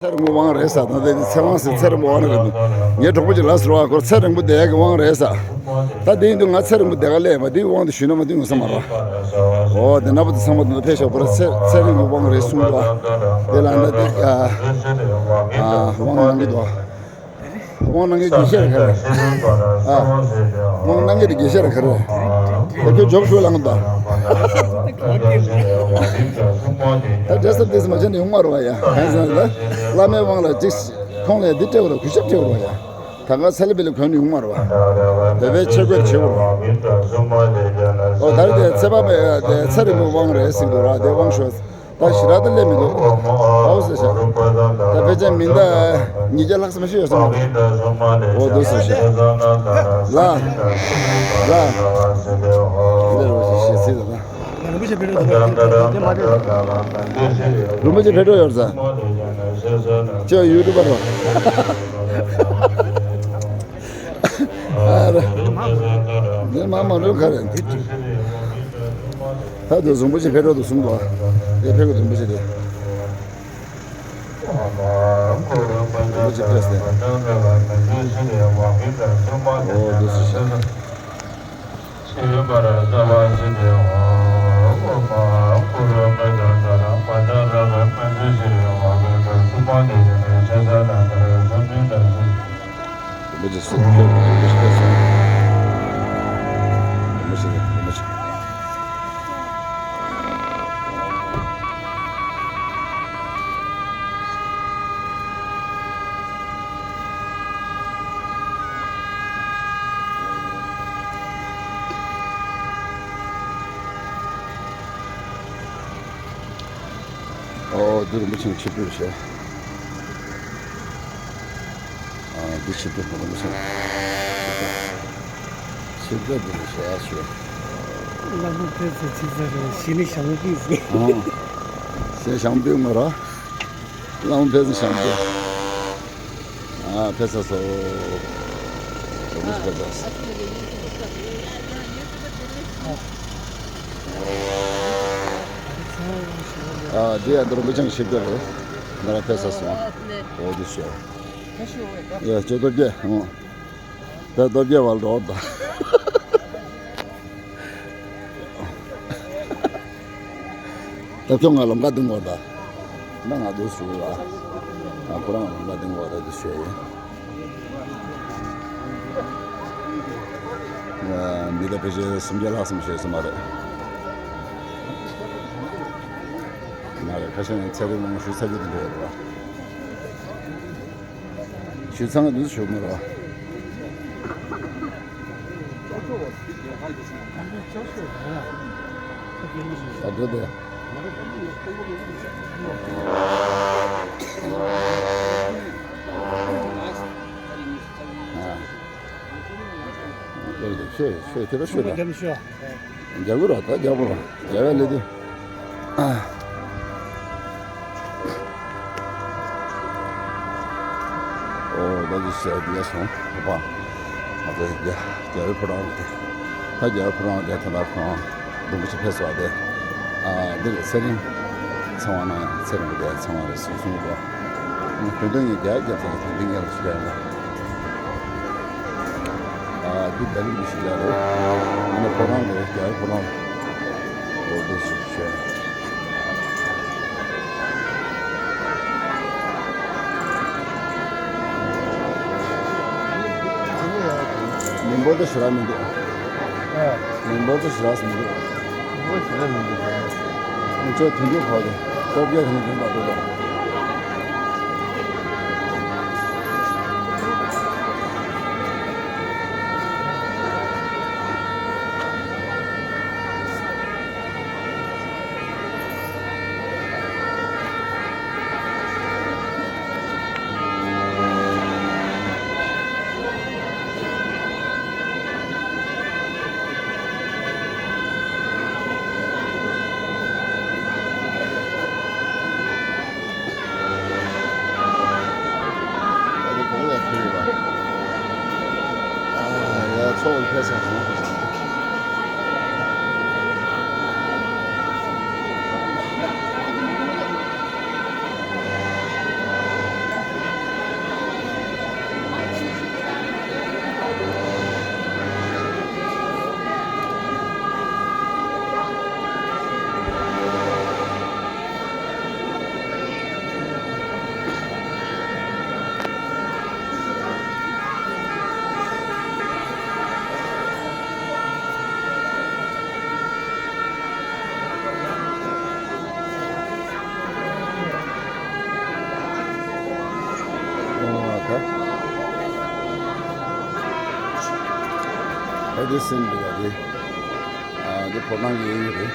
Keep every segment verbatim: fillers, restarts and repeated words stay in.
ཚེ་རིང་པོ་དབང་རེད་ཟེར། ད་དེ་ཚེ་དབང་ཟེར། ཚེ་རིང་པོ་དབང་རེད། ངའི་གྲོགས་པོ་ཅིག་ལབ་སོང་བ། ཁོ་ཚེ་རིང་པོ་བསྡད་ཡག་གི་དབང་རེད་ཟེར། ད་དེ་ཡིན་དུས་ང་ཚེ་རིང་པོ་བསྡད་ག་སླེབས་པ་དེའི་དབང་དུ་ཞུས་ན་མ་བསྟུན་ཡོང་ས་མ་རེད་བ། འོ་དེ་ན་པོ་དེ་ཚང་མ་དེ་འདྲ་ཕེབས་ཤོག་པོ་ར། ཚེ་ཚེ་རིང་པོ་དབང་རེད་གསུངས་འདུག་བ། དེ་ལ་ད་དེ་ཨ་ཨ་དབང་གནང་གི་འདུག་བ། དབང་གནང་མཁན་དགེ་བཤེས་རེད་ག་རེ། ཨ། དབང་གནང་མཁན་དེ་དགེ་བཤེས་རེད་ག་རེ། ད་ཁྱོད་འཇོག་ཞུ་ལངས་དང་། ད་འདྲ་ས་དེ་ཚོ་མ་བྱས་ན་ཡོང་མ་རེད་བ་ཡ། གང་ཟེར་ན་བླ་མའི་དབང་ལ་ཅིག་མཐོང་ལས་འདི་སྤྲད་བ་ལ་གུས་ཞབས་སྤྲད་བ་ཡ། ད་ག་ཚེ་ལེ་བེ་ལེ་གོན་ཡོང་མ་རེད་བ། བོད་པའི་ཆས་གོས་བྱེད་བ། ཨོ་ད་རེས་དེ་ཚེ་པ་མེ་དེ་ཚེ་རིང་པོ་དབང་རེད་ཟེར་འདུག་ར། དེ་དབང་ཞུ། ད་ཞེ་དྲག་ད་སླེབས་མི་འདུག་ཨོ་ཟེར་ཤག་ད་ཕལ་ཆེར་མི་འདའ་ཉིས་བརྒྱ་ལྷག་ཙམ་ཞིག་ཡོད་ས་མ་རེད། ཨོ་འདུག་ཟེར་ཤག་ལ། ལ། འདི་རུ་ཞིག་ཞེས་ཚིག་ད། རིན་པོ་ཆེ་ཕེབས་འགྲོ་ཡོད་ས། ཁྱོད་ཡུ་ཊུབ་པར་རོ། ཨ་ར། འདི་མ་མ་འགྲོ་ག་རེ། ད་དུ་རིན་པོ་ཆེ་ཕེབས་འགྲོ་འདུག་གསུངས་འདུག་དེ་ཕེབས་གི་རིན་པོ་ཆེ་དེ། རིན་པོ་ཆེ་ཕེབས་སེ། འོ་འདུག་སེ་བྱས། རིན་པོ་ཆེ་གསུང་ཁྱེར་རིན་པོ་ཆེ་གསུང་། རིན་པོ་ཆེ་རིན་པོ་ཆེ། ཨོ་འདི་རིན་པོ་ཆེ་ཆིབས་བསྒྱུར་བྱས། ཨ་འདི་ཆིབས་བསྒྱུར་རིན་པོ་ཆེ་ཆིབས་བསྒྱུར། ཆིབས་བསྒྱུར་འདི་ནས་བྱས་ཡ་ཞུ། བླ་མ་ཕེབས་ཚེ་ཆིབས་བསྒྱུར་རེད། གཞི་ནས་ཞྭ་མོ་ཕུད་ཟིན། ཨོ། གཞི་ཞྭ་མོ་ཕུད་ང་ར། བླ་མ་ཕེབས་ཚེ་ཞྭ་མོ་ཕུད། ཨ་ཕེབས་ཚར་སོང་། རིན་པོ་ཆེ་ཕེབས་ཚར་སོང་། ཨ་འདི་ཡང་འདི་རིན་པོ་ཆེ་ཆིབས་བསྒྱུར་རེད། ང་ར་ཕེབས་ཚར་སོང་། འོ་འདི་ཞུ། ཡ་ཁྱོད་སྟོབས་རྒྱལ། ཨོ། ད་སྟོབས་རྒྱལ་བ་ལ་འགྲོ་ད། ད་ཁྱོད་ང་ལམ་ཁ་སྟོན་དགོས་ད། ད་ང་འདུག་ཞུ་ལ། ང་ཁོ་རང་ལམ་ཁ་སྟོན་དགོས་ད་འདི་ཞུ་ཡིན། ང་མི་ད་ཕལ་ཆེར་སུམ་བརྒྱ་ལྷག་ཙམ་ཞིག་སོང་མ་རེད། མ་རེད། ཁ་ཤས་ནས་ཚད་རིག་མང་ཞུ་ཚ་རྒྱུ་དེ་འདྲ་ཡོད་རེད་བ། ཞུ་ཚང་འདི་ཞུ་མི་རོ། ད་འགྲོ་དེ། ཨ། ཤོད་ཤོད་ཁྱེད་རང་ཤོད་ད། རྒྱ་གུ་ར་ད་རྒྱ་གུ་ར་རྒྱ་བའི་ལེ་དུ། ཨོ་ད་ཅི་ཟེར་དེ་སོང་ཕ། ང་ཚོ་རྒྱ་རྒྱ་བའི་ཕོ་བྲང་དེ། ད་རྒྱ་བའི་ཕོ་བྲང་དེ་ད་ལྟ་ཁོང་རིན་པོ་ཆེ་ཕེབས་སོང་དེ། ཨ་འདི་ལ་ཚེ་རིང་ཚང་བ་ན་ཡང་ཚེ་རིང་པོ་དེ་ཚང་བ་རེད་གསུང་གསུང་གོ། བོད་དོན་ཡིན་རྒྱ་རྒྱབ་ཚང་དེ་འདི་ངས་ལ་ཞུ་ཡ་ཡིན། ཨ་འདི་བདེ་ལེགས་འདི་ཞིག་རྒྱ་རེད། ང་ནི་ཕོ་བྲང་རེད་རྒྱ་རེད་ཕོ་བྲང་རེད། འོ་འདི་ཞིག་བཤད། མི་འབོར་དེ་ཞེ་དྲག་མི་འདུག་མི་འབོར་དེ་ཞེ་དྲག་མི་འདུག་མི་འབོར་ཞེ་དྲག་མི་འདུག་ཁྱོད་དུས་འགྱུར་ཁག་དེ་སྟོབས་རྒྱལ་དེ་ནས་རྒྱུན་དག་འགྲོ་དགོས། ཨ་དེ་སེམས་འདུག་ག་དེ། ཨ་དེ་ཕོ་བྲང་གི་གཡས་གཡོན་རེད།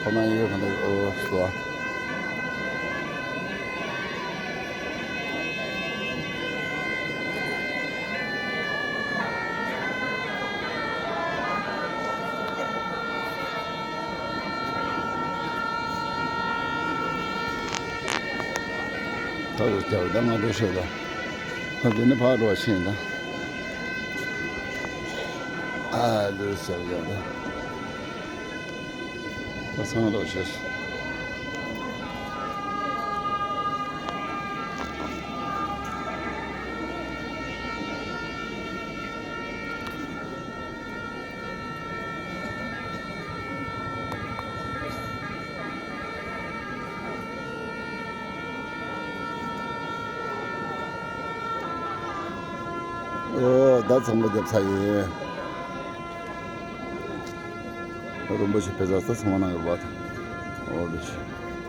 ཕོ་བྲང་གཡས་གཡོན་གང་དུ་ཨོ་སྟོ། ད་རུ་རྒྱབ་ད་ང་འགྲོ་ཤོད་ད། ད་དེ་ནི་ཕར་འགྲོ་བ་ཤེས་ད། ཨ་ལུ་ཟེར་ཡོད་ད། ད་ཚང་འགྲོ་ཤོད། ཨོ་ད་ཚང་མ་རྒྱབ་ཚར་ཡིན། རིན་པོ་ཆེ་ཕེབས་ས་ཚང་མ་ནང་ཡོད་པ། ཨོ་ལུ་ཆེ།